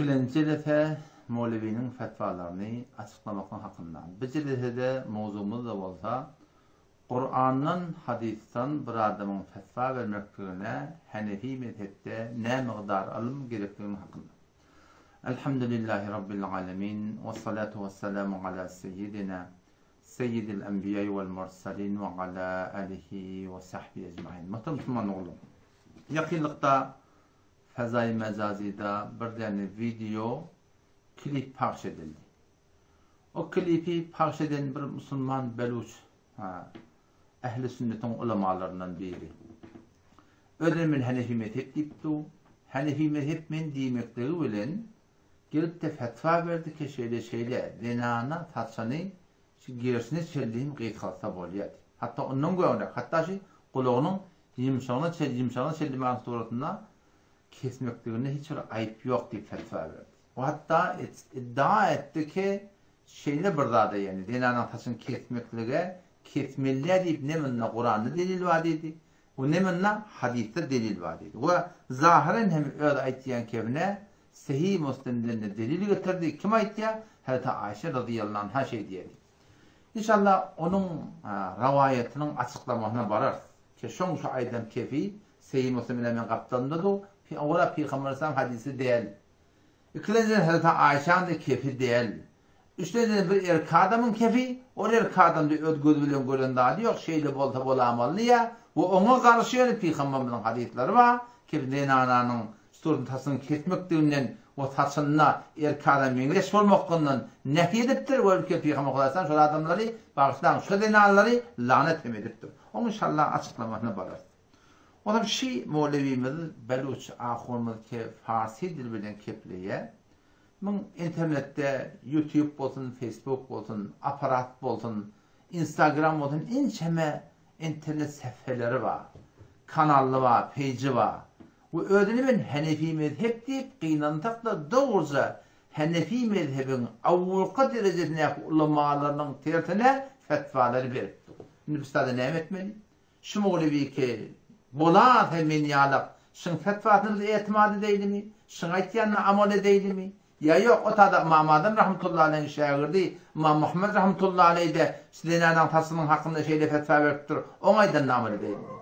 Ikilenji jelese Mowlewiniň fetwalaryny açyklamaklyk hakynda. Bu jelesede mowzugymyz-da bolsa Kurandan, hadysdan bir adamyň fetwa bermekligine Hanefi mezhepde nä mygdar ylym gerekligini hakynda. Elhamdülillahi Rabbil alemin, wessalatu wessalamu ala seýýidina Seýýidil enbiýai wel mursalin we ala alihi we sahbihi ejmain. Muhterem musulman doganlar! Ýakynlykda Fezaýy Mejazyda bir däne wideo klip pagş edildi. O klipi pagş eden bir musulman beluç, ha, ähli sünnetiň ulamalaryndan biri. Özüne men Hanefi mezhep diýip dur. Hanefi mezhep men diýmekligi bilen gelip-de fetwa berdi ki şeýle-şeýle zenana saçyny şu gerşine çenli hem gysgaltsa bolýar diýip. Hatda ondan gögräk, hatda şu gulagynyň ýumşagyna çenli, ýumşagyna çenli many suratynda kesmekliginde hiç bir aýyp ýok diýip fetwa berdi. We hatda iddia etdi ki, şeýle bir zada ýagny zenanyň saçyny kesmeklige kesmelidä diýip ne munda Kuranda delil bar diýdi we ne munda hadysda delil bar diýdi. We zahyren hem öz aýtýan kebine Sahih Muslimden-de delil getirdi. Kim aýtýar? Hazreti Aýşe razyýallahu anha şeý diýýär diýip. Inşallah onuň rawaýatynyň açyklamasyna bararys. Ki şoň şu aýdan kefi Sahih Muslim bilen meň gapdalymda dur. Owala Pygamber aleyhisselam hadysy däl. Ikilenjiden Hazreti Aýşaň-da kefi däl. Üçlenjiden bir erkek adamyň kefi, ol erkek adamda öz gözi bilen gören zady ýok, şeýle bolsa bolamaly diýýär we oňa garşy ýöne Pygamberimiziň hadyslary bar ki zenananyň Suratyn saçyny kesmekdiginden we saçynda erkek adam meňzeş bolmaklygyndan nehy edipdir we ülke Pygamber Hudaýsan şol adamlary bagyşlaň şo zenanlary lanet hem edipdir. Oň inşallah açyklamasyna bararys. Onam şi molewimiz beluç ahunymyz ke farsy dil bilen kepleýä. Muň internetde youtube bolsun facebook bolsun aparat bolsun instagram bolsun inçeme internet sähfeleri bar. Kanally bar, peýji bar. We özüni men Henefi mezhep diýip gynansak-da dogruja Henefi mezhebiň awwalky derejesindäki ulamalarynyň tersine fetwalary beripdir. Indi biz sada näme etmeli? Şu mowlewiki bolasa men ýalak şyň fetwasyna biz etimat edeýlimi? Şyň aýtýanyna amal edeýlimi? Ýa ýok, o tada Ymam Azam rahmetullahi aleýhiň şägirdi Ymam Muhammet rahmetullahi aleýh-de şu zenanaň saçynyň hakynda şeýle fetwa beripdir, oň aýdanyna amal edeýinmi?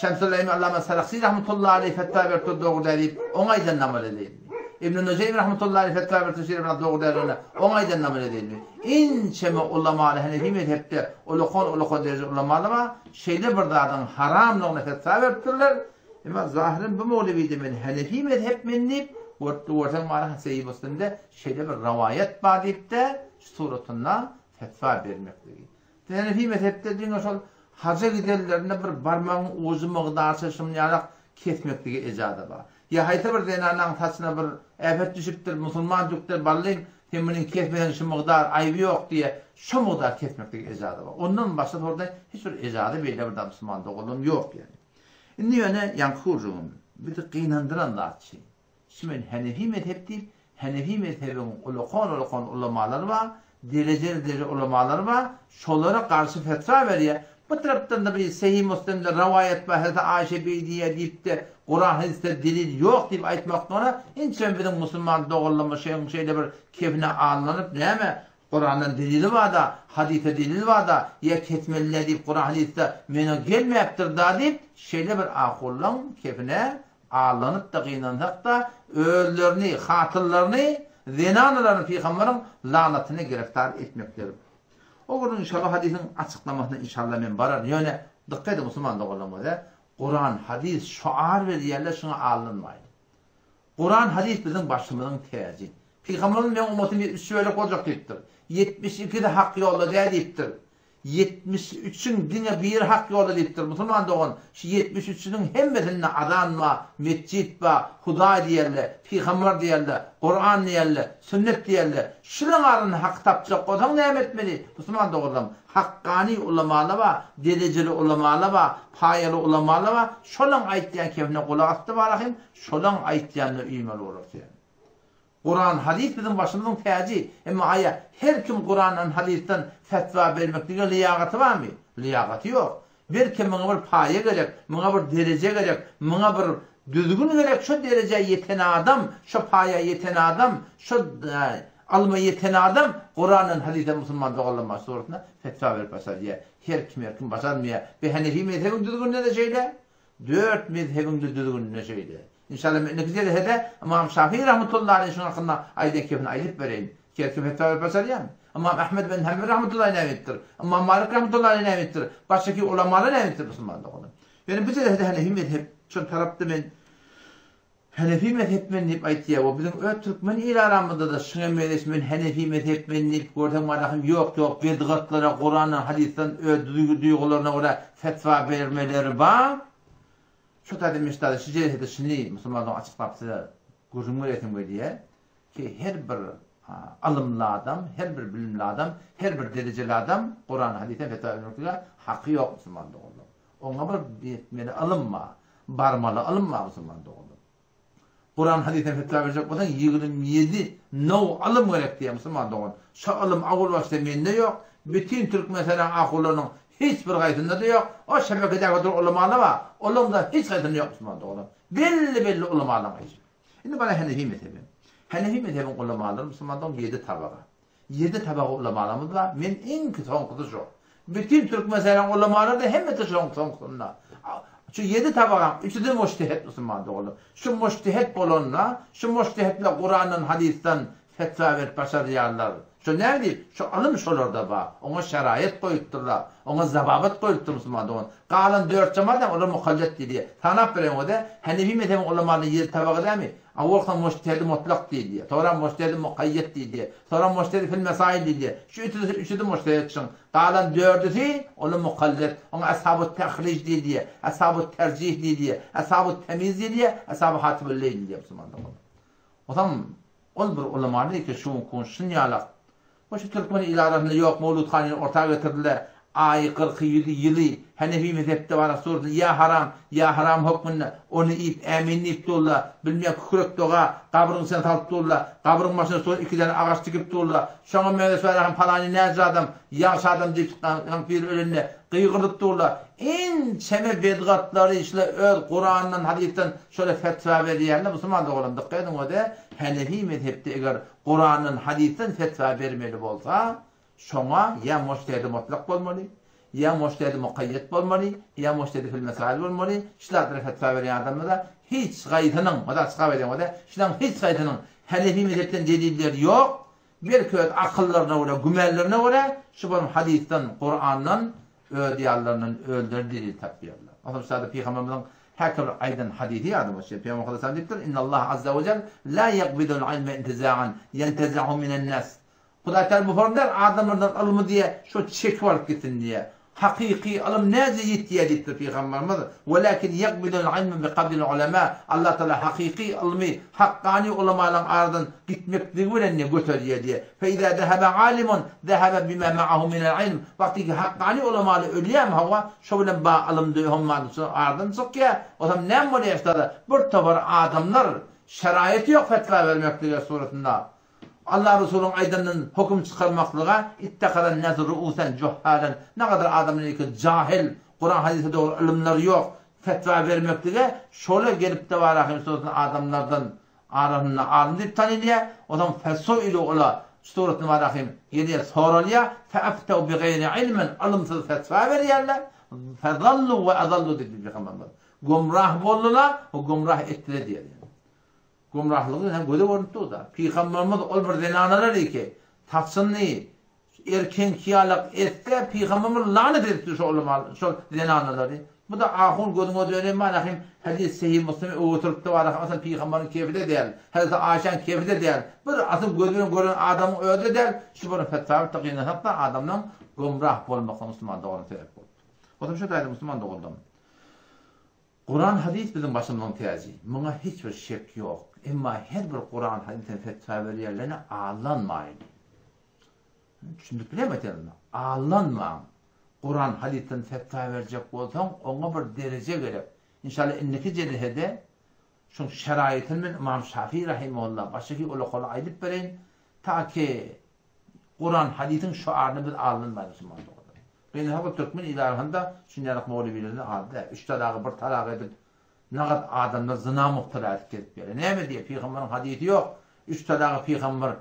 Şemsul-Eýme Allama Saraksy rahmetullahi aleýh fetwa beripdir dogry däl diýip, oň aýdanyna amal edeýinmi? Ibn Nujeým rahmetullahi aleýh fetwa beripdir şeýle bir zat dogry däldigine, oň aýdanyna amal edeýinmi? Inçeme ulamaly Henefi mezhepde ulakan-ulakan derejeli ulamalar bar, şeýle bir zadyň haramlygyna fetwa beripdirler, Emma zahyren bu mowlewide men Hanefi mezhep men diýip, görüp görseň bar Sahih Muslimde şeýle bir rawaýat bar diýip-de şu suratynda fetwa bermekligi. Hanefi mezhepde diňe şol haja gidenlerinde bir barmagyň ujy mygdarça şunýalak kesmeklige ejaza bar. Ýa haýsy bir zenanaň saçyna bir äpet düşüpdir, musulman türkler ballym sen muny kesmeseň şu mygdar aýby ýok diýe şo mygdar kesmeklige ejaza bar. Ondan başga torda hiç bir ejaza beýle bir zat musulman doganlarym ýok ýani. Indi ýöne ýaňky gürrüňim, bizi gynandyran zat şi. Şi men Henefi mezhep diýip, Henefi mezhebiň ulakan-ulakan ulamalary bar, derejeli-derejeli ulamalary bar, şolara garşy fetwa berýär. Bu tarapdan-da bir Sahih Muslimde rawaýat bar, Hezreti Aýşe beý diýýär diýip-de, Kuran hadysda delil ýok diýip aýtmaklygyna inçem biziň musulman doganlarymyz şeýhiň şeýle bir kefine aldanyp näme Kurandan delili barda, hadysda delil barda, ýa kesmeli-dä diýip Kuran hadysda mena gelmäpdir-da diýip, şeýle bir ahullaň kepine aldanyp-da gynansak-da, özlerini, hatynlaryny, zenanalaryny pygamberiň lanatyna giriftar etmekleri. O gün inşallah hadysyň açyklamasyna inşallah men bararyn. Ýöne dykgat ediň musulman doganlarymyz, Kuran, hadys şoar berýärler şuňa aldanmaýyn. Kuran hadys biziň başymyzyň täji. Pygamberimiz meň ummatym 73 bölek boljak diýipdir. 72-si hak ýolda däl diýipdir. 73-iň diňe biri hak ýolda diýipdir. Musulman dogan, şu 73-siniň hemmesinde azan bar, metjit bar, Hudaý diýerler, pygamber diýerler, Kuran diýerler, sünnet diýerler. Şulaň arasynda haky tapjak bolsaň näme etmeli? Musulman doganlarym, Hakkany ulamalar bar, derejeli ulamalar bar, paýaly ulamalar bar, şolaň aýtýan kefine gulak asdy barahym, Şolaň aýtýanyna üýmeli bolar sen. Kuran hadys biziň başymyzyň täji, emma aýa her kim Kurandan hadysdan fetwa bermeklige lyýagaty barmy? Lyýagaty ýok. Belki muňa bir paýa gerek, muňa bir dereje gerek, muňa bir. Düzgün gerek şo derejä ýeten adam, şo paýa ýeten adam, şo ylma ýeten adam Kurandan hadysdan musulman doganlar suratynda fetwa berip başarýar. Her kim her kim başarmaýar. Bu Henefi mezhebiň düzgüninde-de şeýle, dört mezhebiň-de düzgüninde şeýle. Inşallah men indiki jelesede Ymam Şafii rahmetullahi aleýh şuň hakynda aýdan kepini aýdyp bereýin. Her kim fetwa berip başarýarmy? Ymam Ahmed bin Hanbel rahmetullahi näme edipdir? Ymam Malik rahmetullahi aleýh näme edipdir? Başga ulamalar näme edipdir musulman doganlar? Ýöne bu jelesede Henefi mezhep şol tarapda men Henefi mezhep men diýip aýtýar we biziň öz türkmen il aramyzda-da şuňa meňzeş men Henefi mezhep men diýip görseň barahym ýok ýok bedgatlara Kurandan hadysdan öz duýgularyna görä fetwa bermeleri bar. Şu taýda men şu şu jelesede şuny musulmanlara açyklap size gürrüň beresim gelýär ki her bir ylymly adam, her bir bilimli adam, her bir derejeli adam Kuran hadysdan fetwa bermeklige haky ýok musulman doganlar. Oňa bir ýetmeli ylym bar. Barmaly ylym bar musulman doganlar. Kuran hadysdan fetwa berjek bolsaň 27 now ylym gerek diýýär musulman dogan. Şo ylym awul başda mende ýok. Bütin Türkmenistanyň ahunlarynyň hiç bir gaýsynda-da ýok. O şebekedäki oturan ulamalar bar. Olaryň-da hiç gaýsynda ýok musulman doganlar. Belli-belli ulamalaryň işi. Indi bana Henefi mezhebi. Henefi mezhebiň ulamalary musulman dogan 7 tabaga. Ýedi tabaga ulamalarymyz bar. Men iň soňkusy şo. Bütin Türkmenistanyň ulamalary-da hemmesi şoň soňkusynda. Şu ýedi tabagaň üçüsi mujtehet musulman doganlar. Şu mujtehet bolanda, şu mujtehetler Kurandan, hadysdan fetwa berip başarýarlar. Şo näme diýip, şu ylym şolarda bar. Oňa şeraýat goýupdyrlar. Oňa zababat goýupdyr musulman dogan. Galan dört jemaat olar mukallet diýilýär. Sanap bereň o-da, Henefi mezhebiň ulamalarynyň ýedi tabagy dämi? Awalka mujtehidi mutlak diýilýär. Soňra mujtehidi mukaýýet diýilýär. Soňra mujtehidi fil mesail diýilýär. Şu üçüsi üçüsi mujtehid şuň. Galan dördüsi olar mukallet. Oňa ashabut tahrij diýilýär. Ashabut terjih diýilýär. Ashabut temiz diýilýär. Ashabu hatibul leýl diýilýär musulman doganlar. Onsoň ol bir ulamany ki şu gün şun ýalak Bu şu türkmen il arasynda ýok Mowlud hanyny orta getirdiler. Aýy, kyrky, ýüzi, ýyly Henefi mezhepde bar surdy ýa haram, ýa haram hökmünde ony iýip ämin diýip durlar. Bilmeýän kükrek doga gabryň içine salyp durlar. Gabryň başyna şol iki däne agaç dikip durlar. Şoňa meňzeş bar hem palany näce adam, ýagşy adam diýip çykgan biri ölende gygyrdyp durlar. Ençeme bedgatlary şle öz Kurandan, hadysdan şöyle fetwa berýärler. Musulman doganlarym dykgat ediň o-da Henefi mezhepde eger Kurandan, hadysdan fetwa bermeli bolsa, şoňa ýa mujtehidi mutlak bolmaly, ýa mujtehidi mukaýýet bolmaly, ýa mujtehidi fil mesail bolmaly, şu zatlara fetwa berýän adamlara hiç gaýsynyň, mysal çykap edeňde, şularyň hiç gaýsynyň Hanefi mezhepden delilleri ýok, belki öz akyllaryna görä, gümanlaryna görä, şu bir hadysdan, Kurandan Öz ýanlaryndan özleri delil tapýarlar. Onsoň şu taýda Pygamberimiziň häki bir aýdan hadysy ýadyma düşýär. Pygamber sallallahu diýipdir, Innallaha azza we jel la ýakbidul ilme intiza'an ýentezi'hu minen nas. Hudaý Taala bu form däl, adamlardan ylmy diýe şo çekip alyp gitsin diýe. Hakyky ylym näce ýetýär diýipdir Pygamberimiz. Welakin ýakbidul ilme bi kabdil ulema. Allah Taala hakyky ylmy hakkany ulamalaryň aradan gitmekligi bilen diýe göterýär diýe. Fe izâ zehebe âlimun, zehebe bimâ ma'ahu minel ilm. Wagty ki hakkany ulamaly ölýärmi hawa, şo bilen ba ylym döhüm şo aradan çykýar. Ozam näme bolýar ştada? Bir topar adamlar şeraýaty ýok fetwa bermeklige suratynda. Allah Resulyň aýdanyndan höküm çykarmaklyga ittehazan nasu ruusen juhhalen. Nagadar adamlar ki jahil, Kuran hadysa dogry ylymlary ýok, fetwa bermeklige şola gelip-de barahym suratynda adamlardan Arasynda alym diýip tanylýar. Onsoň fesuilu ola, şu suratny barahym, gelýär, soralýar, feaftew bigaýri ilmin, ylymsyz fetwa berýärler, fezallu we azallu diýdi Pygamberimiz. Gümrah boldular we gümrah etdiler diýýär. Gümrahlygy hem göze görnüp dur-da. Pygamberimiz ol bir zenanalar ki, saçyny Erkeňki ýalak etse pygamberimiz lanet edipdir şol ulama şol zenanalary. Bu-da ahun gözüňe döneýin barahym hadys sahih muslimi öwürtiripdi barahym asyl pygamberiň kefi-de däl, hezreti Aişäň kefi-de däl, bir asyl gözi bilen gören adamyň özi-de däl, şu bir fetwa beripdi gynansak-da adamlaň gümrah bolmagyna musulman dogany sebäp bolupdyr. Otam şu taýda musulman doganlarym. Kuran hadys biziň başymyzyň täji. Muňa hiç bir şek ýok. Emma her bir Kuran hadysdan fetwa berýänlerine aldanmaýyn. Düşündirip bilermi aýtanymy? Aldanmaň. Kuran hadysdan fetwa berjek bolsaň, oňa bir dereje gerek. Inşallah indiki jelesede şuň şeraýatyny men Ymam Şafii rahimehullah başyky ulakaly aýdyp bereýin, ta ki Kuran hadysyň şuaryna biz aldanmaýyn musulman doganlar. Gynansak türkmen il arasynda şunýalak mowlewilerden az däl. Üç talagy bir talak edip. Nagat adamlar zyna mubtala edip gezip ýöre. Näme diýýär? Pygamberiň hadysy ýok. Üç talagy pygamber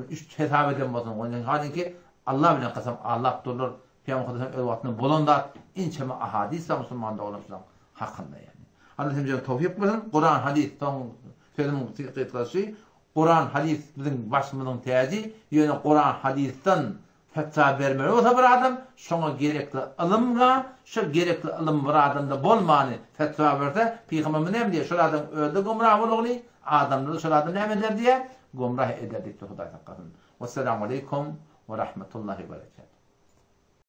üç hesap eden bolsun. Ondan halinki Allah bilen kasam allap durlar. Pygamber hadysy öz wagtynda bolan zat inçeme ahadys bar musulman doganlar hakynda ýani. Allah hemmämize towfyk bersin. Kuran hadys soň sözümiň gysgasy Kuran hadys biziň başymyzyň täji. Ýöne Kuran hadysdan Fetwa bermeli bolsa bir adam, şoňa gerekli ylym bar, şol gerekli ylym bir adamda bolmany fetwa berse, Pygamberimiz näme diýýär, şol adam özi-de gümrah bolugly, adamlary-da şol adam näme eder diýýär, gümrah eder diýipdir Hudaý saklasyn. Wessalamu aleýkum we rahmetullahi we berekatuh.